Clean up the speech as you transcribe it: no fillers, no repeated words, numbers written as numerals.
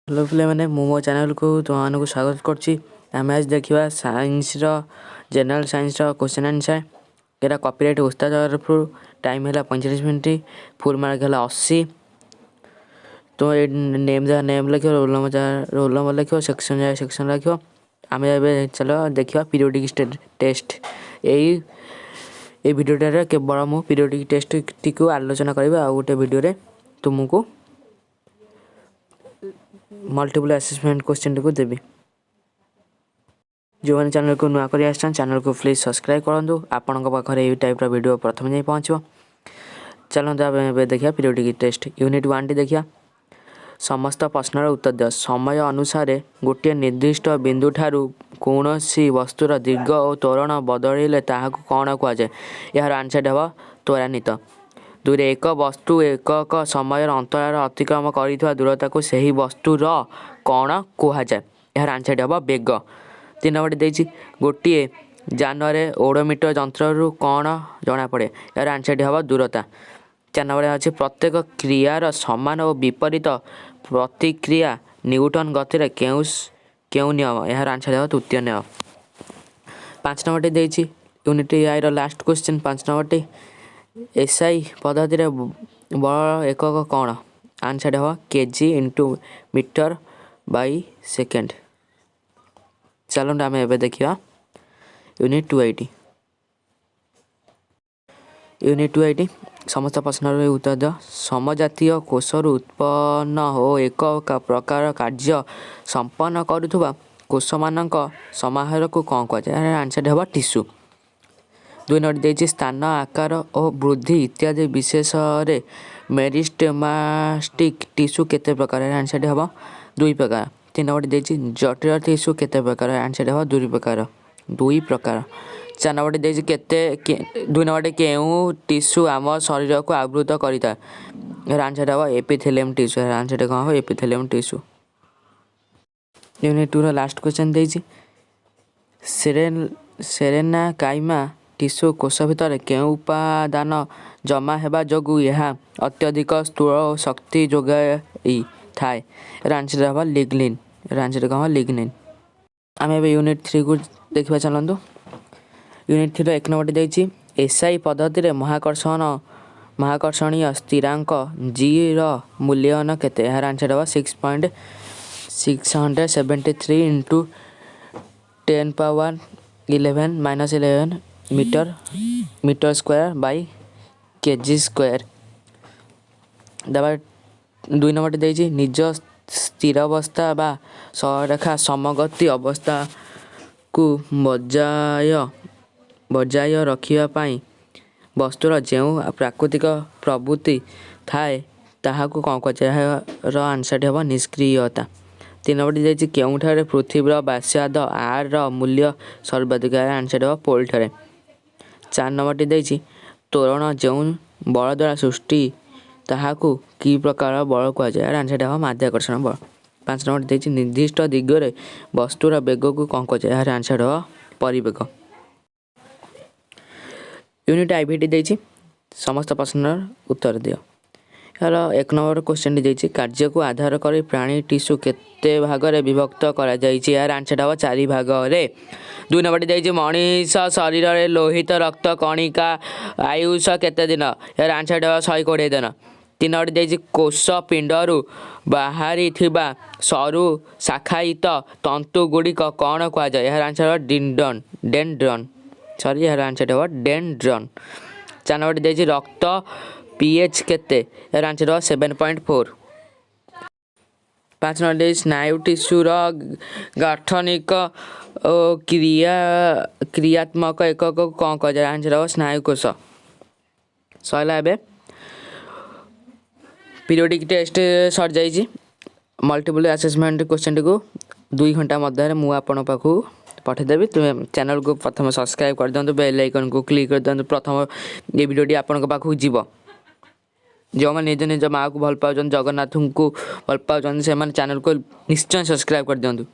Hello ପିଲାମାନେ, ମୁଁ ମୋ ଚ୍ୟାନେଲକୁ ତୁମମାନଙ୍କୁ ସ୍ୱାଗତ କରୁଛି। ଆମେ ଆଜି ଦେଖିବା ସାଇନ୍ସର, ଜେନେରାଲ ସାଇନ୍ସର କ୍ୱେଶ୍ଚନ୍ ଆନ୍ସର୍। ଏଇଟା କପିରାଇଟ୍ ଉସ୍ତାଦ ତରଫରୁ। ଟାଇମ୍ ହେଲା 45 ମିନିଟ୍, ଫୁଲ୍ ମାର୍କ ହେଲା 80। ତ ଏ ନେମ୍ ଯାହା ନେମ୍ ଲେଖିବ, ରୋଲ୍ ନମ୍ବର ଯାହା ରୋଲ୍ ନମ୍ବର ଲେଖିବ, ସେକ୍ସନ୍ ଯାହା ସେକ୍ସନ୍ ଲେଖିବ। ଆମେ ଏବେ ଚାଲ ଦେଖିବା ପିରିୟଡ଼ିକ୍ ଟେଷ୍ଟ। ଏଇ ଭିଡ଼ିଓଟାରେ କେବଳ ମୁଁ ପିରିୟଡ଼ିକ୍ ଟେଷ୍ଟଟିକୁ ଆଲୋଚନା କରିବି। ଆଉ ଗୋଟେ ଭିଡ଼ିଓରେ ତୁମକୁ ମଲ୍ଟିପୁଲ୍ ଆସେସମେଣ୍ଟ କ୍ୱେଶ୍ଚିନ୍ଟିକୁ ଦେବି। ଯେଉଁମାନେ ଚ୍ୟାନେଲକୁ ନୂଆ କରି ଆସିଛନ୍ତି, ଚ୍ୟାନେଲକୁ ପ୍ଲିଜ୍ ସବସ୍କ୍ରାଇବ୍ କରନ୍ତୁ। ଆପଣଙ୍କ ପାଖରେ ଏଇ ଟାଇପ୍ର ଭିଡ଼ିଓ ପ୍ରଥମେ ଯାଇ ପହଞ୍ଚିବ। ଚାଲନ୍ତୁ, ଆମେ ଏବେ ଦେଖିବା ପିରିୟଡ଼ିକ୍ ଟେଷ୍ଟ ୟୁନିଟ୍ ୱାନ୍ଟି ଦେଖିବା। ସମସ୍ତ ପ୍ରଶ୍ନର ଉତ୍ତର ଦିଅ। ସମୟ ଅନୁସାରେ ଗୋଟିଏ ନିର୍ଦ୍ଦିଷ୍ଟ ବିନ୍ଦୁଠାରୁ କୌଣସି ବସ୍ତୁର ଦିଗ ଓ ତ୍ୱରଣ ବଦଳିଲେ ତାହାକୁ କ'ଣ କୁହାଯାଏ? ଏହାର ଆନ୍ସର୍ ହେବ ତ୍ୱରାନ୍ୱିତ। ଦୁଇରେ, ଏକ ବସ୍ତୁ ଏକକ ସମୟର ଅନ୍ତରାଳ ଅତିକ୍ରମ କରିଥିବା ଦୂରତାକୁ ସେହି ବସ୍ତୁର କ'ଣ କୁହାଯାଏ? ଏହାର ଆନ୍ସର୍ଟି ହେବ ବେଗ। ତିନି ନମ୍ବରଟି ଦେଇଛି, ଗୋଟିଏ ଯାନରେ ଓଡୋମିଟର ଯନ୍ତ୍ରରୁ କ'ଣ ଜଣାପଡ଼େ? ଏହାର ଆନ୍ସର୍ଟି ହେବ ଦୂରତା। ଚାରି ନମ୍ବରରେ ଅଛି, ପ୍ରତ୍ୟେକ କ୍ରିୟାର ସମାନ ଓ ବିପରୀତ ପ୍ରତିକ୍ରିୟା ନିଉଟନ ଗତିର କେଉଁ କେଉଁ ନିୟମ? ଏହାର ଆନ୍ସର୍ ହେବ ତୃତୀୟ ନିୟମ। ପାଞ୍ଚ ନମ୍ବରଟି ଦେଇଛି, ୟୁନିଟ୍ ଆଇର ଲାଷ୍ଟ କ୍ୱେଶ୍ଚିନ୍ ପାଞ୍ଚ ନମ୍ବରଟି, ଏସ୍ଆଇ ପଦ୍ଧତିରେ ବଳର ଏକକ କ'ଣ? ଆନ୍ସର୍ ହେବ kg into meter by second। ଚାଲନ୍ତୁ, ଆମେ ଏବେ ଦେଖିବା unit two IT. Unit two IT, ସମସ୍ତ ପ୍ରଶ୍ନର ଉତ୍ତର ଦିଅ। ସମଜାତୀୟ କୋଷରୁ ଉତ୍ପନ୍ନ ଓ ଏକ ପ୍ରକାର କାର୍ଯ୍ୟ ସମ୍ପନ୍ନ କରୁଥିବା କୋଷମାନଙ୍କ ସମାହାରକୁ କ'ଣ କୁହାଯାଏ? ଏହାର ଆନ୍ସର୍ ହେବ ଟିସ୍ୟୁ। ଦୁଇ ନମ୍ବର ଦେଇଛି, ସ୍ଥାନ, ଆକାର ଓ ବୃଦ୍ଧି ଇତ୍ୟାଦି ବିଶେଷରେ ମେରିଷ୍ଟେମାଟିକ୍ ଟିସ୍ୟୁ କେତେ ପ୍ରକାର? ଏହାର ଆନ୍ସର୍ଟି ହେବ ଦୁଇ ପ୍ରକାର। ତିନି ନମ୍ବରଟି ଦେଇଛି, ଜଟିଳ ଟିସ୍ୟୁ କେତେ ପ୍ରକାର? ଆନ୍ସର୍ଟି ହେବ ଦୁଇ ପ୍ରକାର, ଦୁଇ ପ୍ରକାର। ଚାରି ନମ୍ବରଟି ଦେଇଛି, କେତେ ଦୁଇ ନମ୍ବରଟି, କେଉଁ ଟିସ୍ୟୁ ଆମ ଶରୀରକୁ ଆବୃତ କରିଥାଏ? ଏହାର ଆନ୍ସର୍ଟି ହେବ ଏପିଥେଲିୟମ୍ ଟିସ୍ୟୁ। ଏହାର ଆନ୍ସର୍ଟି କ'ଣ ହେବ? Epithelium tissue. Unit tour last question ଦେଇଛି, ସେରେନ୍କାଇମା ଟିସ୍ୟୁ କୋଷ ଭିତରେ କେଉଁ ଉପାଦାନ ଜମା ହେବା ଯୋଗୁଁ ଏହା ଅତ୍ୟଧିକ ସ୍ଥୂଳ ଓ ଶକ୍ତି ଯୋଗାଇଥାଏ? ଏହାର ଆନ୍ସର୍ ହେବ ଲିଗ୍ନିନ୍। ଏହାର ଆନ୍ସର୍ କ'ଣ ହେବ? ଲିଗ୍ନିନ୍। ଆମେ ଏବେ ୟୁନିଟ୍ ଥ୍ରୀକୁ ଦେଖିବା। ଚାଲନ୍ତୁ, ୟୁନିଟ୍ ଥ୍ରୀର ଏକ ନମ୍ବରଟି ଦେଇଛି, ଏସ୍ଆଇ ପଦ୍ଧତିରେ ମହାକର୍ଷଣୀୟ ସ୍ଥିରାଙ୍କ ଜିର ମୂଲ୍ୟାୟନ କେତେ? ଏହାର ଆନ୍ସର୍ ହେବ 6.673 into 10 power 11 minus 11 meter square by kg square। ତାପରେ ଦୁଇ ନମ୍ବରଟି ଦେଇଛି, ନିଜ ସ୍ଥିରାବସ୍ଥା ବା ସରଳରେଖା ସମଗତି ଅବସ୍ଥାକୁ ବଜାୟ ରଖିବା ପାଇଁ ବସ୍ତୁର ଯେଉଁ ପ୍ରାକୃତିକ ପ୍ରବୃତ୍ତି ଥାଏ, ତାହାକୁ କ'ଣ କୁହାଯାଏ? ଏହାର ଆନ୍ସର୍ଟି ହେବ ନିଷ୍କ୍ରିୟତା। ତିନି ନମ୍ବରଟି ଦେଇଛି, କେଉଁଠାରେ ପୃଥିବୀର ବ୍ୟାସାର୍ଦ୍ଧ ଆର୍ ର ମୂଲ୍ୟ ସର୍ବାଧିକ? ଏହାର ଆନ୍ସର୍ ହେବ ପୋଲଠାରେ। ଚାରି ନମ୍ବରଟି ଦେଇଛି, ତ୍ୱରଣ ଯେଉଁ ବଳ ଦ୍ୱାରା ସୃଷ୍ଟି, ତାହାକୁ କି ପ୍ରକାର ବଳ କୁହାଯାଏ? ଏହାର ଆନ୍ସର୍ଟି ହେବ ମାଧ୍ୟାକର୍ଷଣ ବଳ। ପାଞ୍ଚ ନମ୍ବରଟି ଦେଇଛି, ନିର୍ଦ୍ଦିଷ୍ଟ ଦିଗରେ ବସ୍ତୁର ବେଗକୁ କ'ଣ କୁହାଯାଏ? ଏହାର ଆନ୍ସର୍ ହେବ ପରିବେଗ। ୟୁନିଟ୍ ଆଇଭିଟି ଦେଇଛି, ସମସ୍ତ ପ୍ରଶ୍ନର ଉତ୍ତର ଦିଅ। ଏହାର ଏକ ନମ୍ବର କ୍ୱେଶ୍ଚନଟି ଦେଇଛି, କାର୍ଯ୍ୟକୁ ଆଧାର କରି ପ୍ରାଣୀ ଟିସ୍ୟୁ କେତେ ଭାଗରେ ବିଭକ୍ତ କରାଯାଇଛି? ଏହାର ଆନ୍ସର୍ ହେବ ଚାରି ଭାଗରେ। ଦୁଇ ନମ୍ବରଟି ଦେଇଛି, ମଣିଷ ଶରୀରରେ ଲୋହିତ ରକ୍ତ କଣିକା ଆୟୁଷ କେତେ ଦିନ? ଏହାର ଆନ୍ସର୍ ହେବ 120 ଦିନ। ତିନି ନମ୍ବରଟି ଦେଇଛି, କୋଷ ପିଣ୍ଡରୁ ବାହାରିଥିବା ସରୁ ଶାଖାୟିତ ତନ୍ତୁ ଗୁଡ଼ିକ କ'ଣ କୁହାଯାଏ? ଏହାର ଆନ୍ସର୍ ହେବ ଡିଣ୍ଡନ୍ ଡେଣ୍ଡ୍ରନ୍, ସରି, ଏହାର ଆନ୍ସର୍ ହେବ ଡେଣ୍ଡ୍ରନ୍। ଚାରି ନମ୍ବରଟି ଦେଇଛି, ରକ୍ତ ପିଏଚ୍ କେତେ? ଏହାର ଆନ୍ସର୍ ହେବ 7.4। ପାଞ୍ଚ ନମ୍ବର ଦେଇଛି, ସ୍ନାୟୁ ଟିସ୍ୟୁର ଗାଠନିକ ଓ କ୍ରିୟାତ୍ମକ ଏକକକୁ କ'ଣ କୁହାଯାଏ? ଆନ୍ସର୍ ହେବ ସ୍ନାୟୁକୋଷ। ସରିଲା। ଏବେ ପିରିୟଡ଼ିକ୍ ଟେଷ୍ଟ ସରିଯାଇଛି। ମଲ୍ଟିପୁଲ୍ ଆସେସମେଣ୍ଟ କ୍ୱେଶ୍ଚନଟିକୁ 2 ଘଣ୍ଟା ମଧ୍ୟରେ ମୁଁ ଆପଣଙ୍କ ପାଖକୁ ପଠାଇଦେବି। ତୁମେ ଚ୍ୟାନେଲକୁ ପ୍ରଥମେ ସବସ୍କ୍ରାଇବ୍ କରିଦିଅନ୍ତୁ, ବେଲ୍ ଆଇକନ୍କୁ କ୍ଲିକ୍ କରିଦିଅନ୍ତୁ, ପ୍ରଥମ ଏ ଭିଡ଼ିଓଟି ଆପଣଙ୍କ ପାଖକୁ ଯିବ। ଯେଉଁମାନେ ନିଜ ନିଜ ମାଆକୁ ଭଲ ପାଉଛନ୍ତି, ଜଗନ୍ନାଥଙ୍କୁ ଭଲ ପାଉଛନ୍ତି, ସେମାନେ ଚ୍ୟାନେଲକୁ ନିଶ୍ଚୟ ସବସ୍କ୍ରାଇବ୍ କରିଦିଅନ୍ତୁ।